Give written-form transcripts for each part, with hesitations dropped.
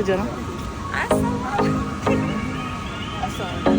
Ҷонам. Ассалом. Ассалом.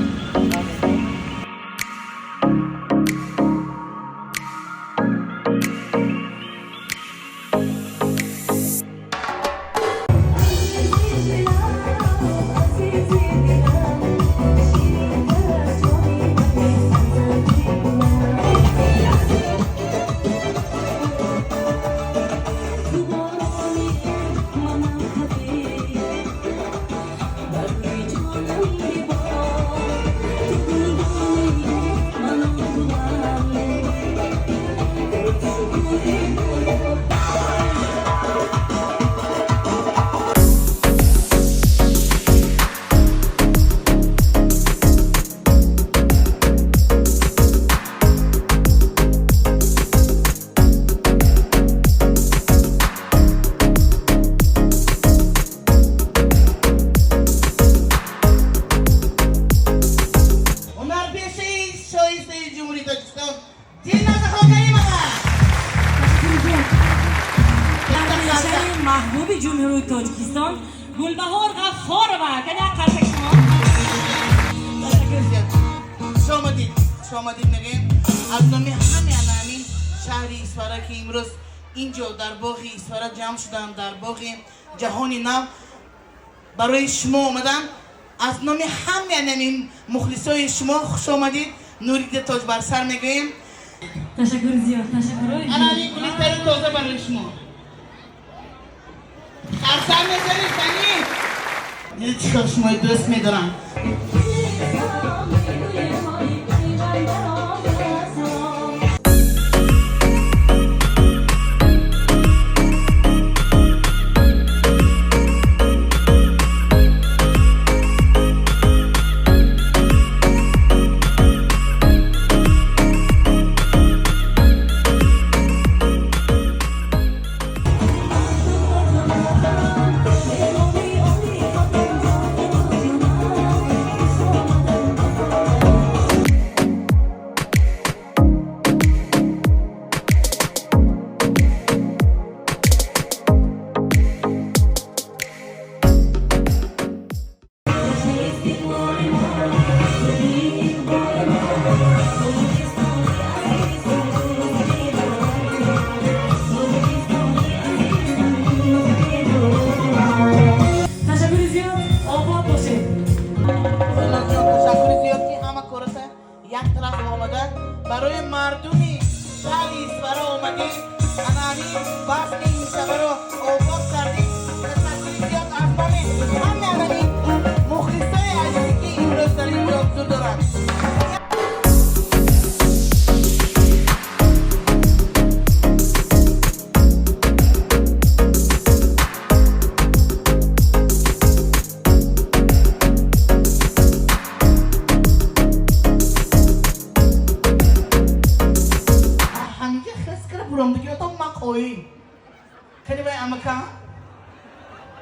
Ҳунарпешаи шоистаи Ҷумҳурии Тоҷикистон Дилноза Хонкаримова. Ҳунарпешаи маҳбуби Ҷумҳурии Тоҷикистон Гулбаҳор Ғаффорова. Кана қарсак шумо. Хуш омадид, хуш омадид мегӯем аз номи ҳамаи ана ҳамин шаҳри Исфара, ки имрӯз инҷо дар боғи Исфара ҷамъ шудам, дар боғи Ҷаҳони Нав барои шумо омадам. Аз номи ҳамаи ана ҳамин мухлисои шумо хуш омадид, нури тоҷ бар сар мегӯем. Ташаккури зиёд, ташаккурҳои Ана ҳамин гули тару тоза барои шумо. Қарсак мезанед, кани? Диди, чӣ кор шумои дӯст медорам. Ташаккури зиёд, обод бошед. Дилнозҷон, ташаккури зиёд, ки ҳама кората як тараф омада барои мардуми шаҳри Исфара омадӣ, ана ҳамин базми имшабаро обод кардӣ. Ташаккури зиёд аз номи ҳамаи ана ҳамин мухлисои азизе, ки имрӯз дар ин ҷо ҳузур доранд. Ҳамиҷа хес кара буромдагиотон ман қоил кани вай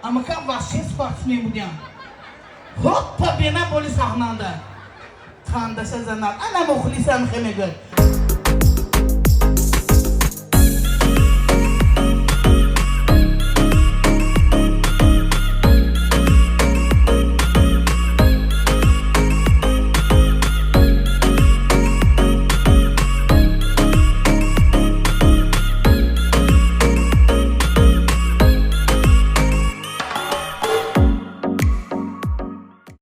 амакам ваҳшин спортсмен будям. Ҳоппа, бена боли саҳнанда қандаша занад, ана мухлисам хе мегӯяд.